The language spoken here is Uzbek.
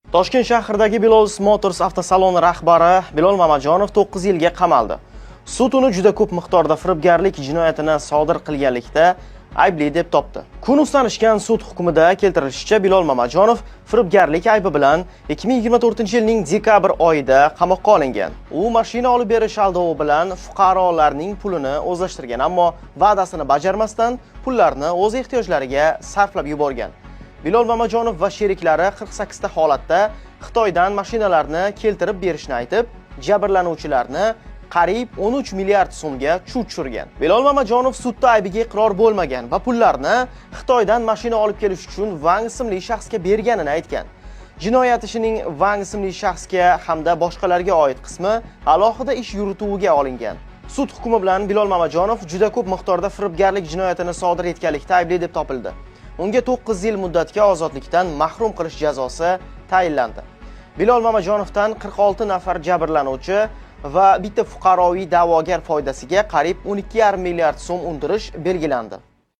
Toshkent shahridagi Bilols Motors avtosaloni rahbari Bilol Mamajonov 9 yilga qamaldi. Sud uni juda ko'p miqdorda firibgarlik jinoyatini sodir qilganlikda aybli deb topdi. Kun ustanishgan sud hukmida keltirilishicha, Bilol Mamajonov firibgarlik aybi bilan 2024-yilning dekabr oyida qamoqqa olingan. U mashina olib berish aldovi bilan fuqarolarning pulini o'zlashtirgan, ammo va'dasini bajarmasdan pullarni o'z ehtiyojlariga sarflab yuborgan. Bilol Mamajonov va sheriklari 48 ta holatda Xitoydan mashinalarni keltirib berishni aytib, jabrlanuvchilarni qariyb 13 milliard so'mga chuv tushirgan. Bilol Mamajonov sudda aybiga iqror bo'lmagan va pullarni Xitoydan mashina olib kelish uchun Vang ismli shaxsga berganini aytgan. Jinoyat ishining Vang ismli shaxsga hamda boshqalarga oid qismi alohida ish yurituviga olingan. Sud hukmi bilan Bilol Mamajonov juda ko'p miqdorda firibgarlik jinoyatini sodir etganlikda aybli deb topildi. Unga 9 yil muddatga ozodlikdan mahrum qilish jazosi tayinlandi. Bilol Mamajonovdan 46 nafar jabrlanuvchi va bitta fuqaroviy da'vogar foydasiga qariyb 12,5 milliard so'm undirish belgilandi.